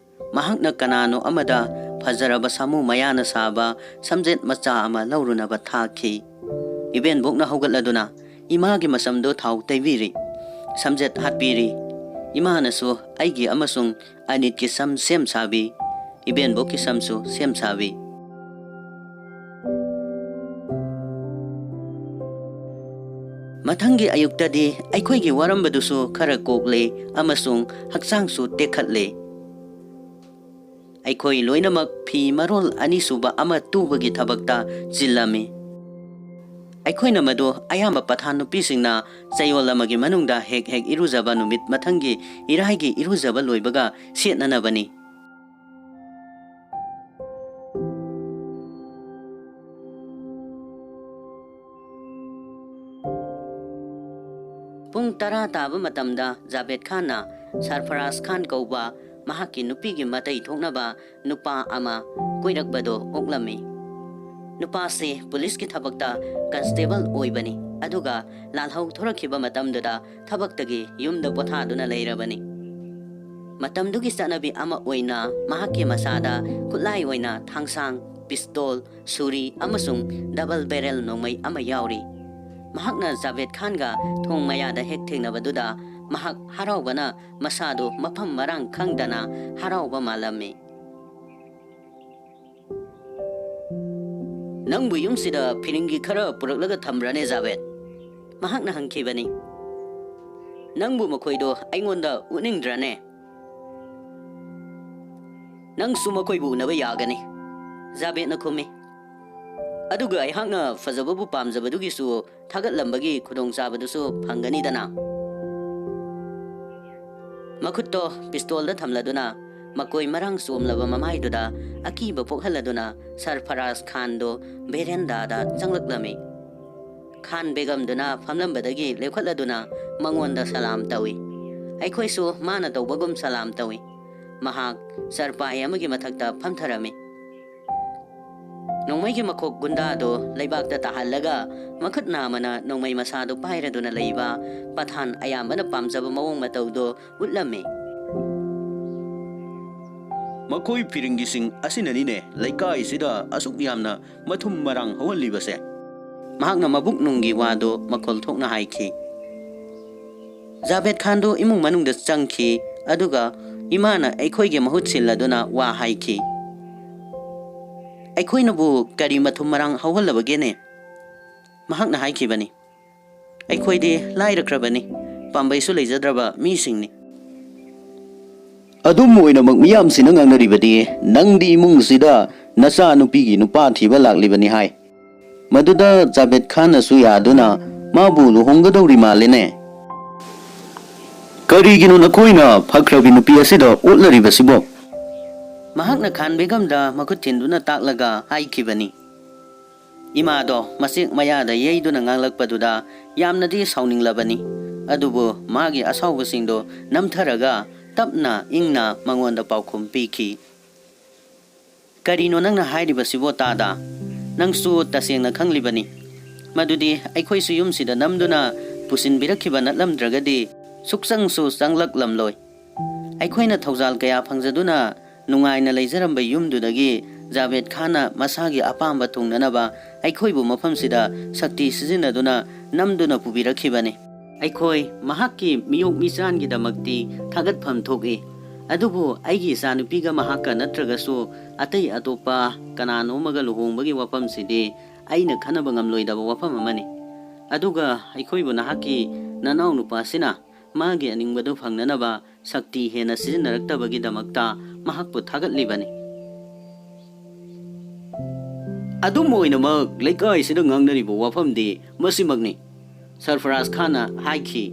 ꯃꯍꯥꯛꯅ ꯀꯅꯥꯅꯣ ꯑꯃꯗ ꯐꯖꯔꯕ ꯁꯥꯃꯨ ꯃꯌꯥꯅ ꯁꯥꯕ ꯁꯝꯖꯦꯠ ꯃꯆꯥ ꯑꯃ ꯂꯧꯔꯨꯅꯕ ꯊꯥꯈꯤ꯫ ꯏꯕꯦꯟꯕꯣꯛꯅ ꯍꯧꯒꯠꯂꯗꯨꯅ ꯏꯃꯥꯒꯤ ꯃꯁꯝꯗꯣ ꯊꯥꯎ ꯇꯩꯕꯤꯔꯤ, ꯁꯝꯖꯦꯠ ꯍꯥꯠꯄꯤꯔꯤ꯫ ꯏꯃꯥꯅꯁꯨ ꯑꯩꯒꯤ ꯑꯃꯁꯨꯡ ꯑꯅꯤꯠꯀꯤ ꯁꯝ ꯁꯦꯝ ꯁꯥꯕꯤ, ꯏꯕꯦꯟꯕꯣꯛꯀꯤ ꯁꯝꯁꯨ ꯁꯦꯝ ꯁꯥꯕꯤ꯫ ꯃꯊꯪꯒꯤ ꯑꯌꯨꯛꯇꯗꯤ ꯑꯩꯈꯣꯏꯒꯤ ꯋꯥꯔꯝꯕꯗꯨꯁꯨ ꯈꯔ ꯀꯣꯛꯂꯦ ꯑꯃꯁꯨꯡ ꯍꯛꯆꯥꯡꯁꯨ ꯇꯦꯛꯈꯠꯂꯦ꯫ ꯑꯩꯈꯣꯏ ꯂꯣꯏꯅꯃꯛ ꯐꯤ ꯃꯔꯣꯜ ꯑꯅꯤꯁꯨꯕ ꯑꯃ ꯇꯨꯕꯒꯤ ꯊꯕꯛꯇ ꯆꯤꯜꯂꯝꯃꯤ꯫ ꯑꯩꯈꯣꯏꯅ ꯃꯗꯨ ꯑꯌꯥꯝꯕ ꯄꯊꯥꯟ ꯅꯨꯄꯤꯁꯤꯡꯅ ꯆꯌꯣꯜ ꯑꯃꯒꯤ ꯃꯅꯨꯡꯗ ꯍꯦꯛ ꯍꯦꯛ ꯏꯔꯨꯖꯕ ꯅꯨꯃꯤꯠ ꯃꯊꯪꯒꯤ ꯏꯔꯥꯏꯒꯤ ꯏꯔꯨꯖꯕ ꯂꯣꯏꯕꯒ ꯁꯦꯠꯅꯅꯕꯅꯤ꯫ ꯄꯨꯡ ꯇꯔꯥ ꯇꯥꯕ ꯃꯇꯝꯗ ꯖꯥꯕꯦꯗ ꯈꯥꯟꯅ ꯁꯔꯐꯔꯥꯖ ꯈꯥꯟ ꯀꯧꯕ ꯃꯍꯥꯛꯀꯤ ꯅꯨꯄꯤꯒꯤ ꯃꯇꯩ ꯊꯣꯛꯅꯕ ꯅꯨꯄꯥ ꯑꯃ ꯀꯣꯏꯔꯛꯄꯗꯨ ꯑꯣꯛꯂꯝꯃꯤ꯫ ꯅꯨꯄꯥꯁꯤ ꯄꯨꯂꯤꯁꯀꯤ ꯊꯕꯛꯇ ꯀꯟꯁꯇꯦꯕꯜ ꯑꯣꯏꯕꯅꯤ꯫ ꯑꯗꯨꯒ ꯂꯥꯜꯍꯧ ꯊꯣꯔꯛꯈꯤꯕ ꯃꯇꯝꯗꯨꯗ ꯊꯕꯛꯇꯒꯤ ꯌꯨꯝꯗ ꯄꯣꯊꯥꯗꯨꯅ ꯂꯩꯔꯕꯅꯤ꯫ ꯃꯇꯝꯗꯨꯒꯤ ꯆꯠꯅꯕꯤ ꯑꯃ ꯑꯣꯏꯅ ꯃꯍꯥꯛꯀꯤ ꯃꯁꯥꯗ ꯈꯨꯠꯂꯥꯏ ꯑꯣꯏꯅ ꯊꯥꯡꯁꯥꯡ, ꯄꯤꯁꯇꯣꯜ, ꯁꯨꯔꯤ ꯑꯃꯁꯨꯡ ꯗꯕꯜ ꯕꯦꯔꯦꯜ ꯅꯣꯡꯃꯩ ꯑꯃ ꯌꯥꯎꯔꯤ꯫ ꯃꯍꯥꯛꯅ ꯖꯥꯕꯦꯗ ꯈꯥꯟꯒ ꯊꯣꯡ ꯃꯌꯥꯗ ꯍꯦꯛ ꯊꯦꯡꯅꯕꯗꯨꯗ ꯃꯍꯥꯛ ꯍꯔꯥꯎꯕꯅ ꯃꯁꯥꯗꯨ ꯃꯐꯝ ꯃꯔꯥꯡ ꯈꯪꯗꯅ ꯍꯔꯥꯎꯕ ꯃꯥꯜꯂꯝꯃꯤ꯫ "ꯅꯪꯕꯨ ꯌꯨꯝꯁꯤꯗ ꯐꯤꯔꯤꯡꯒꯤ ꯈꯔ ꯄꯨꯔꯛꯂꯒ ꯊꯝꯕ꯭ꯔꯅꯦ, ꯖꯥꯕꯦꯗ?" ꯃꯍꯥꯛꯅ ꯍꯪꯈꯤꯕꯅꯤ꯫ "ꯅꯪꯕꯨ ꯃꯈꯣꯏꯗꯣ ꯑꯩꯉꯣꯟꯗ ꯎꯠꯅꯤꯡꯗ꯭ꯔꯅꯦ? ꯅꯪꯁꯨ ꯃꯈꯣꯏꯕꯨ ꯎꯅꯕ ꯌꯥꯒꯅꯤ꯫" ꯖꯥꯕꯦꯗꯅ ꯈꯨꯝꯃꯤ꯫ "ꯑꯗꯨꯒ ꯑꯩꯍꯥꯛꯅ ꯐꯖꯕꯕꯨ ꯄꯥꯝꯖꯕꯗꯨꯒꯤꯁꯨ ꯊꯥꯒꯠꯂꯝꯕꯒꯤ ꯈꯨꯗꯣꯡꯆꯥꯕꯗꯨꯁꯨ ꯐꯪꯒꯅꯤꯗꯅ꯫" ꯃꯈꯨꯠꯇꯣ ꯄꯤꯁꯇꯣꯜꯗ ꯊꯝꯂꯗꯨꯅ ꯃꯀꯣꯏ ꯃꯔꯥꯡ ꯆꯣꯝꯂꯕ ꯃꯃꯥꯏꯗꯨꯗ ꯑꯀꯤꯕ ꯄꯣꯛꯍꯜꯂꯗꯨꯅ ꯁꯔꯐꯔꯥꯖ ꯈꯥꯟꯗꯣ ꯚꯦꯔꯦꯟꯗꯥꯗ ꯆꯪꯂꯛꯂꯝꯃꯤ꯫ ꯈꯥꯟ ꯕꯦꯒꯝꯗꯨꯅ ꯐꯝꯂꯝꯕꯗꯒꯤ ꯂꯦꯞꯈꯠꯂꯗꯨꯅ ꯃꯉꯣꯟꯗ ꯁꯂꯥꯝ ꯇꯧꯏ꯫ ꯑꯩꯈꯣꯏꯁꯨ ꯃꯥꯅ ꯇꯧꯕꯒꯨꯝ ꯁꯂꯥꯝ ꯇꯧꯏ꯫ ꯃꯍꯥꯛ ꯆꯔꯄꯥꯏ ꯑꯃꯒꯤ ꯃꯊꯛꯇ ꯐꯝꯊꯔꯝꯃꯤ꯫ ꯅꯣꯡꯃꯩꯒꯤ ꯃꯈꯣꯛ ꯒꯨꯟꯗꯥꯗꯨ ꯂꯩꯕꯥꯛꯇ ꯇꯥꯍꯜꯂꯒ ꯃꯈꯨꯠ ꯅꯥꯝꯃꯅ ꯅꯣꯡꯃꯩ ꯃꯁꯥꯗꯨ ꯄꯥꯏꯔꯗꯨꯅ ꯂꯩꯕ ꯄꯊꯥꯟ ꯑꯌꯥꯝꯕꯅ ꯄꯥꯝꯖꯕ ꯃꯑꯣꯡ ꯃꯇꯧꯗꯨ ꯎꯠꯂꯝꯃꯤ꯫ "ꯃꯈꯣꯏ ꯐꯤꯔꯤꯡꯒꯤꯁꯤꯡ ꯑꯁꯤꯅꯅꯤꯅꯦ ꯂꯩꯀꯥꯏꯁꯤꯗ ꯑꯁꯨꯛ ꯌꯥꯝꯅ ꯃꯊꯨꯝ ꯃꯔꯥꯡ ꯍꯧꯍꯜꯂꯤꯕꯁꯦ꯫" ꯃꯍꯥꯛꯅ ꯃꯕꯨꯛ ꯅꯨꯡꯒꯤ ꯋꯥꯗꯨ ꯃꯈꯣꯜ ꯊꯣꯛꯅ ꯍꯥꯏꯈꯤ꯫ ꯖꯥꯕꯦꯗ ꯈꯥꯟꯗꯨ ꯏꯃꯨꯡ ꯃꯅꯨꯡꯗ ꯆꯪꯈꯤ, ꯑꯗꯨꯒ ꯏꯃꯥꯅ ꯑꯩꯈꯣꯏꯒꯤ ꯃꯍꯨꯠ ꯁꯤꯜꯂꯗꯨꯅ ꯋꯥ ꯍꯥꯏꯈꯤ꯫ "ꯑꯩꯈꯣꯏꯅꯕꯨ ꯀꯔꯤ ꯃꯊꯨꯝ ꯃꯔꯥꯡ ꯍꯧꯍꯜꯂꯕꯒꯦꯅꯦ?" ꯃꯍꯥꯛꯅ ꯍꯥꯏꯈꯤꯕꯅꯤ꯫ "ꯑꯩꯈꯣꯏꯗꯤ ꯂꯥꯏꯔꯈ꯭ꯔꯕꯅꯤ, ꯄꯥꯝꯕꯩꯁꯨ ꯂꯩꯖꯗ꯭ꯔꯕ ꯃꯤꯁꯤꯡꯅꯤ꯫" "ꯑꯗꯨꯝ ꯑꯣꯏꯅꯃꯛ ꯃꯤꯌꯥꯝꯁꯤꯅ ꯉꯥꯡꯅꯔꯤꯕꯗꯤ ꯅꯪꯗꯤ ꯏꯃꯨꯡꯁꯤꯗ ꯅꯆꯥ ꯅꯨꯄꯤꯒꯤ ꯅꯨꯄꯥ ꯊꯤꯕ ꯂꯥꯛꯂꯤꯕꯅꯤ ꯍꯥꯏ꯫ ꯃꯗꯨꯗ ꯖꯥꯕꯦꯗ ꯈꯥꯟꯅꯁꯨ ꯌꯥꯗꯨꯅ ꯃꯥꯕꯨ ꯂꯨꯍꯣꯡꯒꯗꯧꯔꯤ ꯃꯥꯜꯂꯦꯅꯦ꯫ ꯀꯔꯤꯒꯤꯅꯣ ꯅꯈꯣꯏꯅ ꯐꯈ꯭ꯔꯕꯤ ꯅꯨꯄꯤ ꯑꯁꯤꯗ ꯑꯣꯠꯅꯔꯤꯕꯁꯤꯕꯣ?" ꯃꯍꯥꯛꯅ ꯈꯥꯟ ꯕꯦꯒꯝꯗ ꯃꯈꯨꯠ ꯊꯤꯟꯗꯨꯅ ꯇꯥꯛꯂꯒ ꯍꯥꯏꯈꯤꯕꯅꯤ꯫ ꯏꯃꯥꯗꯣ ꯃꯆꯦꯛ ꯃꯌꯥꯗ ꯌꯩꯗꯨꯅ ꯉꯥꯡꯂꯛꯄꯗꯨꯗ ꯌꯥꯝꯅꯗꯤ ꯁꯥꯎꯅꯤꯡꯂꯕꯅꯤ, ꯑꯗꯨꯕꯨ ꯃꯥꯒꯤ ꯑꯁꯥꯎꯕꯁꯤꯡꯗꯣ ꯅꯝꯊꯔꯒ ꯇꯞꯅ ꯏꯪꯅ ꯃꯉꯣꯟꯗ ꯄꯥꯎꯈꯨꯝ ꯄꯤꯈꯤ꯫ "ꯀꯔꯤꯅꯣ ꯅꯪꯅ ꯍꯥꯏꯔꯤꯕꯁꯤꯕꯣ, ꯇꯥꯗ? ꯅꯪꯁꯨ ꯇꯁꯦꯡꯅ ꯈꯪꯂꯤꯕꯅꯤ, ꯃꯗꯨꯗꯤ ꯑꯩꯈꯣꯏꯁꯨ ꯌꯨꯝꯁꯤꯗ ꯅꯝꯗꯨꯅ ꯄꯨꯁꯤꯟꯕꯤꯔꯛꯈꯤꯕ ꯅꯠꯂꯝꯗ꯭ꯔꯒꯗꯤ ꯁꯨꯛꯆꯪꯁꯨ ꯆꯪꯂꯛꯂꯝꯂꯣꯏ꯫ ꯑꯩꯈꯣꯏꯅ ꯊꯧꯖꯥꯜ ꯀꯌꯥ ꯐꯪꯖꯗꯨꯅ ꯅꯨꯡꯉꯥꯏꯅ ꯂꯩꯖꯔꯝꯕ ꯌꯨꯝꯗꯨꯗꯒꯤ ꯖꯥꯕꯦꯗ ꯈꯥꯟꯅ ꯃꯁꯥꯒꯤ ꯑꯄꯥꯝꯕ ꯊꯨꯡꯅꯅꯕ ꯑꯩꯈꯣꯏꯕꯨ ꯃꯐꯝꯁꯤꯗ ꯁꯛꯇꯤ ꯁꯤꯖꯤꯟꯅꯗꯨꯅ ꯅꯝꯗꯨꯅ ꯄꯨꯕꯤꯔꯛꯈꯤꯕꯅꯤ꯫ ꯑꯩꯈꯣꯏ ꯃꯍꯥꯛꯀꯤ ꯃꯤꯑꯣꯛ ꯃꯤꯆꯥꯟꯒꯤꯗꯃꯛꯇꯤ ꯊꯥꯒꯠꯐꯝ ꯊꯣꯛꯏ, ꯑꯗꯨꯕꯨ ꯑꯩꯒꯤ ꯏꯆꯥꯅꯨꯄꯤꯒ ꯃꯍꯥꯛꯀ ꯅꯠꯇ꯭ꯔꯒꯁꯨ ꯑꯇꯩ ꯑꯇꯣꯞꯄ ꯀꯅꯥꯅꯣꯝꯃꯒ ꯂꯨꯍꯣꯡꯕꯒꯤ ꯋꯥꯐꯝꯁꯤꯗꯤ ꯑꯩꯅ ꯈꯟꯅꯕ ꯉꯝꯂꯣꯏꯗꯕ ꯋꯥꯐꯝ ꯑꯃꯅꯤ꯫ ꯑꯗꯨꯒ ꯑꯩꯈꯣꯏꯕꯨ ꯅꯍꯥꯛꯀꯤ ꯅꯅꯥꯎ ꯅꯨꯄꯥꯁꯤꯅ ꯃꯥꯒꯤ ꯑꯅꯤꯡꯕꯗꯨ ꯐꯪꯅꯅꯕ ꯁꯛꯇꯤ ꯍꯦꯟꯅ ꯁꯤꯖꯤꯟꯅꯔꯛꯇꯕꯒꯤꯗꯃꯛꯇ ꯃꯍꯥꯛꯄꯨ ꯊꯥꯒꯠꯂꯤꯕꯅꯤ꯫ ꯑꯗꯨꯝ ꯑꯣꯏꯅꯃꯛ, ꯂꯩꯀꯥꯏꯁꯤꯗ ꯉꯥꯡꯅꯔꯤꯕ ꯋꯥꯐꯝꯗꯤ ꯃꯁꯤꯃꯛꯅꯤ, ꯁꯔꯐꯔꯥꯖ ꯈꯥꯟꯅ ꯍꯥꯏꯈꯤ꯫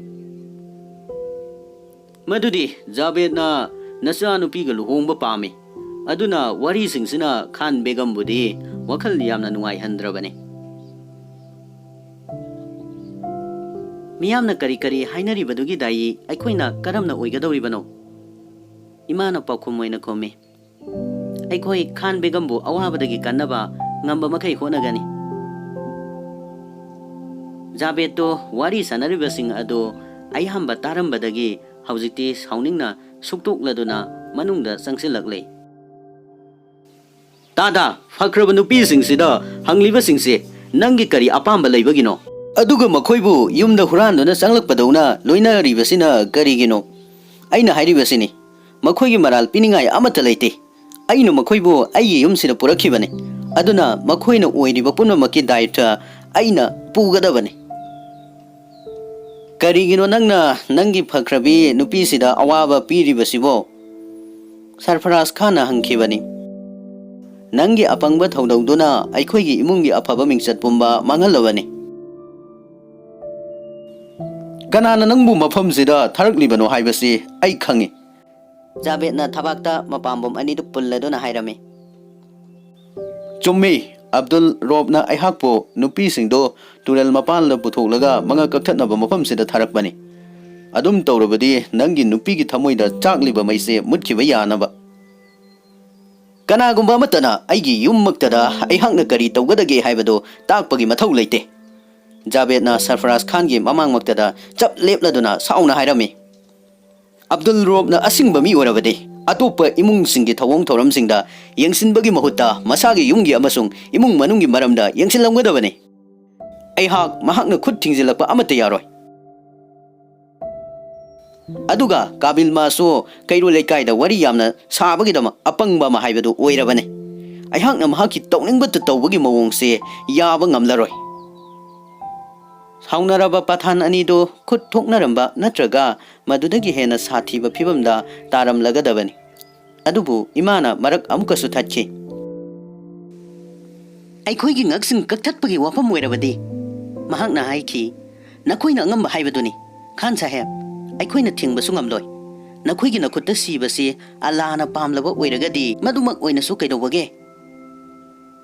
ꯃꯗꯨꯗꯤ ꯖꯥꯕꯦꯗꯅ ꯅꯆꯥꯅꯨꯄꯤꯒ ꯂꯨꯍꯣꯡꯕ ꯄꯥꯝꯃꯤ꯫ ꯑꯗꯨꯅ ꯋꯥꯔꯤꯁꯤꯡꯁꯤꯅ ꯈꯥꯟ ꯕꯦꯒꯝꯕꯨꯗꯤ ꯋꯥꯈꯜ ꯌꯥꯝꯅ ꯅꯨꯡꯉꯥꯏꯍꯟꯗ꯭ꯔꯕꯅꯤ꯫ ꯃꯤꯌꯥꯝꯅ ꯀꯔꯤ ꯀꯔꯤ ꯍꯥꯏꯅꯔꯤꯕꯗꯨꯒꯤ ꯗꯥꯏ ꯑꯩꯈꯣꯏꯅ ꯀꯔꯝꯅ ꯑꯣꯏꯒꯗꯧꯔꯤꯕꯅꯣ? ꯏꯃꯥꯅ ꯄꯥꯎꯈꯨꯝ ꯑꯣꯏꯅ ꯈꯨꯝꯃꯤ, ꯑꯩꯈꯣꯏ ꯈꯥꯟ ꯕꯦꯒꯝꯕꯨ ꯑꯋꯥꯕꯗꯒꯤ ꯀꯟꯅꯕ ꯉꯝꯕ ꯃꯈꯩ ꯍꯣꯠꯅꯒꯅꯤ꯫ ꯖꯥꯕꯦꯗꯇꯣ ꯋꯥꯔꯤ ꯁꯥꯟꯅꯔꯤꯕꯁꯤꯡ ꯑꯗꯨ ꯑꯌꯥꯝꯕ ꯇꯥꯔꯝꯕꯗꯒꯤ ꯍꯧꯖꯤꯛꯇꯤ ꯁꯥꯎꯅꯤꯡꯅ ꯁꯨꯛꯇꯣꯛꯂꯗꯨꯅ ꯃꯅꯨꯡꯗ ꯆꯪꯁꯤꯜꯂꯛꯂꯦ꯫ ꯇꯥꯗꯥ, ꯐꯈ꯭ꯔꯕ ꯅꯨꯄꯤꯁꯤꯡꯁꯤꯗ ꯍꯪꯂꯤꯕꯁꯤꯡꯁꯦ ꯅꯪꯒꯤ ꯀꯔꯤ ꯑꯄꯥꯝꯕ ꯂꯩꯕꯒꯤꯅꯣ? ꯑꯗꯨꯒ ꯃꯈꯣꯏꯕꯨ ꯌꯨꯝꯗ ꯍꯨꯔꯥꯟꯗꯨꯅ ꯆꯪꯂꯛꯄꯗꯧꯅ ꯂꯣꯏꯅꯔꯤꯕꯁꯤꯅ ꯀꯔꯤꯒꯤꯅꯣ? ꯑꯩꯅ ꯍꯥꯏꯔꯤꯕꯁꯤꯅꯤ, ꯃꯈꯣꯏꯒꯤ ꯃꯔꯥꯜ ꯄꯤꯅꯤꯡꯉꯥꯏ ꯑꯃꯠꯇ ꯂꯩꯇꯦ꯫ ꯑꯩꯅ ꯃꯈꯣꯏꯕꯨ ꯑꯩꯒꯤ ꯌꯨꯝꯁꯤꯗ ꯄꯨꯔꯛꯈꯤꯕꯅꯤ, ꯑꯗꯨꯅ ꯃꯈꯣꯏꯅ ꯑꯣꯏꯔꯤꯕ ꯄꯨꯝꯅꯃꯛꯀꯤ ꯗꯥꯏꯇ꯭ꯋ ꯑꯩꯅ ꯄꯨꯒꯗꯕꯅꯤ꯫ ꯀꯔꯤꯒꯤꯅꯣ ꯅꯪꯅ ꯅꯪꯒꯤ ꯐꯈ꯭ꯔꯕꯤ ꯅꯨꯄꯤꯁꯤꯗ ꯑꯋꯥꯕ ꯄꯤꯔꯤꯕꯁꯤꯕꯣ? ꯁꯔꯐꯔꯥꯖ ꯈꯥꯟꯅ ꯍꯪꯈꯤꯕꯅꯤ꯫ ꯅꯪꯒꯤ ꯑꯄꯪꯕ ꯊꯧꯗꯧꯗꯨꯅ ꯑꯩꯈꯣꯏꯒꯤ ꯏꯃꯨꯡꯒꯤ ꯑꯐꯕ ꯃꯤꯡꯆꯠ ꯄꯨꯝꯕ ꯃꯥꯡꯍꯜꯂꯕꯅꯤ꯫ ꯀꯅꯥꯅ ꯅꯪꯕꯨ ꯃꯐꯝꯁꯤꯗ ꯊꯥꯔꯛꯂꯤꯕꯅꯣ ꯍꯥꯏꯕꯁꯤ ꯑꯩ ꯈꯪꯏ꯫ ꯖꯥꯕꯦꯗꯅ ꯊꯕꯥꯛꯇ ꯃꯄꯥꯝꯕꯣꯝ ꯑꯅꯤꯗꯨ ꯄꯨꯜꯂꯗꯨꯅ ꯍꯥꯏꯔꯝꯃꯤ꯫ ꯆꯨꯝꯃꯤ, ꯑꯕꯗꯨꯜ ꯔꯣꯕꯅ ꯑꯩꯍꯥꯛꯄꯨ ꯅꯨꯄꯤꯁꯤꯡꯗꯨ ꯇꯨꯔꯦꯜ ꯃꯄꯥꯜꯗ ꯄꯨꯊꯣꯛꯂꯒ ꯃꯉꯛ ꯀꯛꯊꯠꯅꯕ ꯃꯐꯝꯁꯤꯗ ꯊꯥꯔꯛꯄꯅꯤ꯫ ꯑꯗꯨꯝ ꯇꯧꯔꯕꯗꯤ ꯅꯪꯒꯤ ꯅꯨꯄꯤꯒꯤ ꯊꯃꯣꯏꯗ ꯆꯥꯛꯂꯤꯕ ꯃꯩꯁꯦ ꯃꯨꯠꯈꯤꯕ ꯌꯥꯅꯕ꯫ ꯀꯅꯥꯒꯨꯝꯕ ꯑꯃꯠꯇꯅ ꯑꯩꯒꯤ ꯌꯨꯝꯃꯛꯇꯗ ꯑꯩꯍꯥꯛꯅ ꯀꯔꯤ ꯇꯧꯒꯗꯒꯦ ꯍꯥꯏꯕꯗꯨ ꯇꯥꯛꯄꯒꯤ ꯃꯊꯧ ꯂꯩꯇꯦ꯫ ꯖꯥꯕꯦꯗꯅ ꯁꯔꯐꯔꯥꯖ ꯈꯥꯟꯒꯤ ꯃꯃꯥꯡꯃꯛꯇꯗ ꯆꯞ ꯂꯦꯞꯂꯗꯨꯅ ꯁꯥꯎꯅ ꯍꯥꯏꯔꯝꯃꯤ, "ꯑꯕꯗꯨꯜ ꯔꯣꯞꯅ ꯑꯁꯤꯡꯕ ꯃꯤ ꯑꯣꯏꯔꯕꯗꯤ ꯑꯇꯣꯞꯄ ꯏꯃꯨꯡꯁꯤꯡꯒꯤ ꯊꯧꯑꯣꯡ ꯊꯧꯔꯝꯁꯤꯡꯗ ꯌꯦꯡꯁꯤꯟꯕꯒꯤ ꯃꯍꯨꯠꯇ ꯃꯁꯥꯒꯤ ꯌꯨꯝꯒꯤ ꯑꯃꯁꯨꯡ ꯏꯃꯨꯡ ꯃꯅꯨꯡꯒꯤ ꯃꯔꯝꯗ ꯌꯦꯡꯁꯤꯜꯂꯝꯒꯗꯕꯅꯤ꯫ ꯑꯩꯍꯥꯛ ꯃꯍꯥꯛꯅ ꯈꯨꯠ ꯊꯤꯡꯖꯤꯜꯂꯛꯄ ꯑꯃꯠꯇ ꯌꯥꯔꯣꯏ꯫ ꯑꯗꯨꯒ ꯀꯥꯕꯤꯜ ꯃꯥꯁꯨ ꯀꯩꯔꯣꯜ ꯂꯩꯀꯥꯏꯗ ꯋꯥꯔꯤ ꯌꯥꯝꯅ ꯁꯥꯕꯒꯤꯗꯃꯛ ꯑꯄꯪꯕ ꯑꯃ ꯍꯥꯏꯕꯗꯨ ꯑꯣꯏꯔꯕꯅꯤ꯫ ꯑꯩꯍꯥꯛꯅ ꯃꯍꯥꯛꯀꯤ ꯇꯧꯅꯤꯡꯕꯇ ꯇꯧꯕꯒꯤ ꯃꯑꯣꯡꯁꯦ ꯌꯥꯕ ꯉꯝꯂꯔꯣꯏ꯫ ꯁꯥꯎꯅꯔꯕ ꯄꯊꯥꯟ ꯑꯅꯤꯗꯨ ꯈꯨꯠ ꯊꯣꯛꯅꯔꯝꯕ ꯅꯠꯇ꯭ꯔꯒ ꯃꯗꯨꯗꯒꯤ ꯍꯦꯟꯅ ꯁꯥꯊꯤꯕ ꯐꯤꯕꯝꯗ ꯇꯥꯔꯝꯂꯒꯗꯕꯅꯤ꯫ ꯑꯗꯨꯕꯨ ꯏꯃꯥꯅ ꯃꯔꯛ ꯑꯃꯨꯛꯀꯁꯨ ꯊꯠꯈꯤ꯫ "ꯑꯩꯈꯣꯏꯒꯤ ꯉꯛꯁꯤꯡ ꯀꯛꯊꯠꯄꯒꯤ ꯋꯥꯐꯝ ꯑꯣꯏꯔꯕꯗꯤ," ꯃꯍꯥꯛꯅ ꯍꯥꯏꯈꯤ, "ꯅꯈꯣꯏꯅ ꯑꯉꯝꯕ ꯍꯥꯏꯕꯗꯨꯅꯤ, ꯈꯥꯟ ꯁꯥꯍꯦꯕ꯫ ꯑꯩꯈꯣꯏꯅ ꯊꯤꯡꯕꯁꯨ ꯉꯝꯂꯣꯏ꯫ ꯅꯈꯣꯏꯒꯤ ꯅꯈꯨꯠꯇ ꯁꯤꯕꯁꯤ ꯑꯜꯂꯥꯍꯅ ꯄꯥꯝꯂꯕ ꯑꯣꯏꯔꯒꯗꯤ ꯃꯗꯨꯃꯛ ꯑꯣꯏꯅꯁꯨ ꯀꯩꯗꯧꯕꯒꯦ?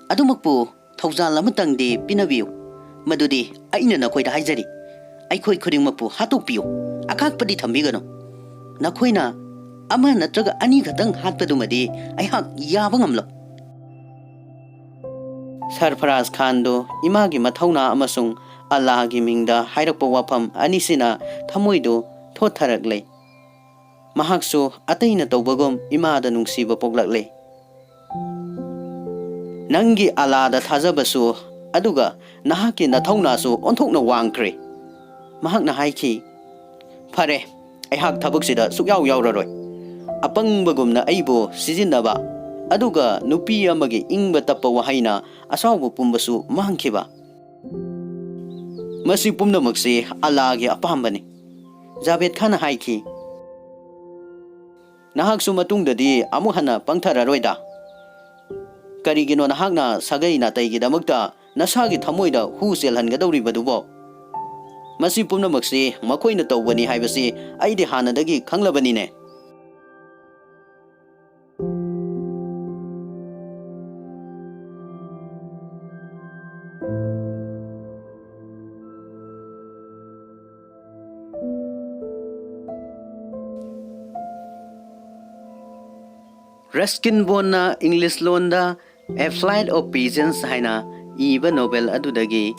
ꯑꯗꯨꯃꯛꯄꯨ ꯊꯧꯖꯥꯜ ꯑꯃꯇꯪꯗꯤ ꯄꯤꯅꯕꯤꯌꯨ, ꯃꯗꯨꯗꯤ ꯑꯩꯅ ꯅꯈꯣꯏꯗ ꯍꯥꯏꯖꯔꯤ, ꯑꯩꯈꯣꯏ ꯈꯨꯗꯤꯡꯃꯛꯄꯨ ꯍꯥꯠꯇꯣꯛꯄꯤꯌꯨ, ꯑꯀꯥꯛꯄꯗꯤ ꯊꯝꯕꯤꯒꯅꯨ꯫ ꯅꯈꯣꯏꯅ ꯑꯃ ꯅꯠꯇ꯭ꯔꯒ ꯑꯅꯤ ꯈꯛꯇꯪ ꯍꯥꯠꯄꯗꯨꯃꯗꯤ ꯑꯩꯍꯥꯛ ꯌꯥꯕ ꯉꯝꯂꯣꯏ"꯫ ꯁꯔꯐꯔꯥꯖ ꯈꯥꯟꯗꯨ ꯏꯃꯥꯒꯤ ꯃꯊꯧꯅꯥ ꯑꯃꯁꯨꯡ ꯑꯜꯂꯥꯍꯒꯤ ꯃꯤꯡꯗ ꯍꯥꯏꯔꯛꯄ ꯋꯥꯐꯝ ꯑꯅꯤꯁꯤꯅ ꯊꯃꯣꯏꯗꯨ ꯊꯣꯠꯊꯔꯛꯂꯦ꯫ ꯃꯍꯥꯛꯁꯨ ꯑꯇꯩꯅ ꯇꯧꯕꯒꯨꯝ ꯏꯃꯥꯗ ꯅꯨꯡꯁꯤꯕ ꯄꯣꯛꯂꯛꯂꯦ꯫ "ꯅꯪꯒꯤ ꯑꯂꯥꯗ ꯊꯥꯖꯕꯁꯨ, ꯑꯗꯨꯒ ꯅꯍꯥꯛꯀꯤ ꯅꯊꯧꯅꯥꯁꯨ ꯑꯣꯟꯊꯣꯛꯅ ꯋꯥꯡꯈ꯭ꯔꯦ"꯫ ꯃꯍꯥꯛꯅ ꯍꯥꯏꯈꯤ, "ꯐꯔꯦ, ꯑꯩꯍꯥꯛ ꯊꯕꯛꯁꯤꯗ ꯁꯨꯛꯌꯥꯎ ꯌꯥꯎꯔꯔꯣꯏ꯫ ꯑꯄꯪꯕꯒꯨꯝꯅ ꯑꯩꯕꯨ ꯁꯤꯖꯤꯟꯅꯕ, ꯑꯗꯨꯒ ꯅꯨꯄꯤ ꯑꯃꯒꯤ ꯏꯪꯕ ꯇꯞꯄ ꯋꯥꯍꯩꯅ ꯑꯁꯥꯎꯕ ꯄꯨꯝꯕꯁꯨ ꯃꯥꯡꯈꯤꯕ, ꯃꯁꯤ ꯄꯨꯝꯅꯃꯛꯁꯤ ꯑꯜꯂꯥꯍꯒꯤ ꯑꯄꯥꯝꯕꯅꯤ"꯫ ꯖꯥꯕꯦꯗ ꯈꯥꯟꯅ ꯍꯥꯏꯈꯤ, "ꯅꯍꯥꯛꯁꯨ ꯃꯇꯨꯡꯗꯗꯤ ꯑꯃꯨꯛ ꯍꯟꯅ ꯄꯪꯊꯔꯔꯣꯏꯗ꯫ ꯀꯔꯤꯒꯤꯅꯣ ꯅꯍꯥꯛꯅ ꯁꯥꯒꯩ ꯅꯥꯇꯩꯒꯤꯗꯃꯛꯇ ꯅꯁꯥꯒꯤ ꯊꯃꯣꯏꯗ ꯍꯨ ꯆꯦꯜꯍꯟꯒꯗꯧꯔꯤꯕꯗꯨꯕꯣ? ꯃꯁꯤ ꯄꯨꯝꯅꯃꯛꯁꯤ ꯃꯈꯣꯏꯅ ꯇꯧꯕꯅꯤ ꯍꯥꯏꯕꯁꯤ ꯑꯩꯗꯤ ꯍꯥꯟꯅꯗꯒꯤ ꯈꯪꯂꯕꯅꯤꯅꯦ"꯫ ꯔꯁꯀꯤꯟ ꯕꯣꯟꯅ ꯏꯪꯂꯤꯁ ꯂꯣꯟꯗ A Flight of Pigeons ꯍꯥꯏꯅ ꯏꯕ ꯅꯣꯚꯦꯜ ꯑꯗꯨꯗꯒꯤ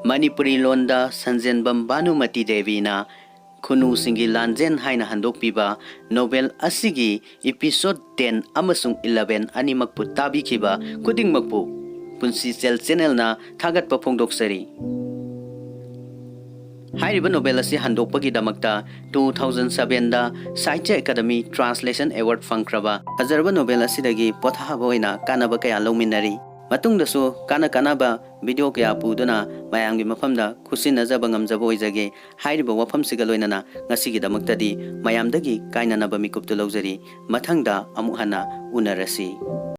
ꯃꯅꯤꯄꯨꯔꯤ ꯂꯣꯟꯗ ꯁꯟꯖꯦꯟꯕꯝ ꯚꯥꯅꯨꯃꯇꯤ ꯗꯦꯕꯤꯅ ꯈꯨꯅꯨꯁꯤꯡꯒꯤ ꯂꯥꯟꯖꯦꯟ ꯍꯥꯏꯅ ꯍꯟꯗꯣꯛꯄꯤꯕ ꯅꯣꯚꯦꯜ ꯑꯁꯤꯒꯤ episode ten ꯑꯃꯁꯨꯡ eleven ꯑꯅꯤꯃꯛꯄꯨ ꯇꯥꯕꯤꯈꯤꯕ ꯈꯨꯗꯤꯡꯃꯛꯄꯨ ꯄꯨꯟꯁꯤꯆꯦꯜ ꯆꯦꯅꯦꯜꯅ ꯊꯥꯒꯠꯄ ꯐꯣꯡꯗꯣꯛꯆꯔꯤ꯫ ꯍꯥꯏꯔꯤꯕ ꯅꯣꯚꯦꯜ ꯑꯁꯤ ꯍꯟꯗꯣꯛꯄꯒꯤꯗꯃꯛꯇ two thousand sevenꯗ ꯁꯥꯍꯤꯇ꯭ꯌ ꯑꯦꯀꯥꯗꯃꯤ Translation Award ꯐꯪꯈ꯭ꯔꯕ ꯐꯖꯔꯕ ꯅꯣꯚꯦꯜ ꯑꯁꯤꯗꯒꯤ ꯄꯣꯊꯥꯕ ꯑꯣꯏꯅ ꯀꯥꯟꯅꯕ ꯀꯌꯥ ꯂꯧꯃꯤꯟꯅꯔꯤ꯫ ꯃꯇꯨꯡꯗꯁꯨ ꯀꯥꯟꯅ ꯀꯥꯟꯅꯕ ꯚꯤꯗꯤꯑꯣ ꯀꯌꯥ ꯄꯨꯗꯨꯅ ꯃꯌꯥꯝꯒꯤ ꯃꯐꯝꯗ ꯈꯨꯠꯁꯤꯟꯅꯖꯕ ꯉꯝꯖꯕ ꯑꯣꯏꯖꯒꯦ꯫ ꯍꯥꯏꯔꯤꯕ ꯋꯥꯐꯝꯁꯤꯒ ꯂꯣꯏꯅꯅ ꯉꯁꯤꯒꯤꯗꯃꯛꯇꯗꯤ ꯃꯌꯥꯝꯗꯒꯤ ꯀꯥꯏꯅꯅꯕ ꯃꯤꯀꯨꯞꯇꯨ ꯂꯧꯖꯔꯤ꯫ ꯃꯊꯪꯗ ꯑꯃꯨꯛ ꯍꯟꯅ ꯎꯅꯔꯁꯤ꯫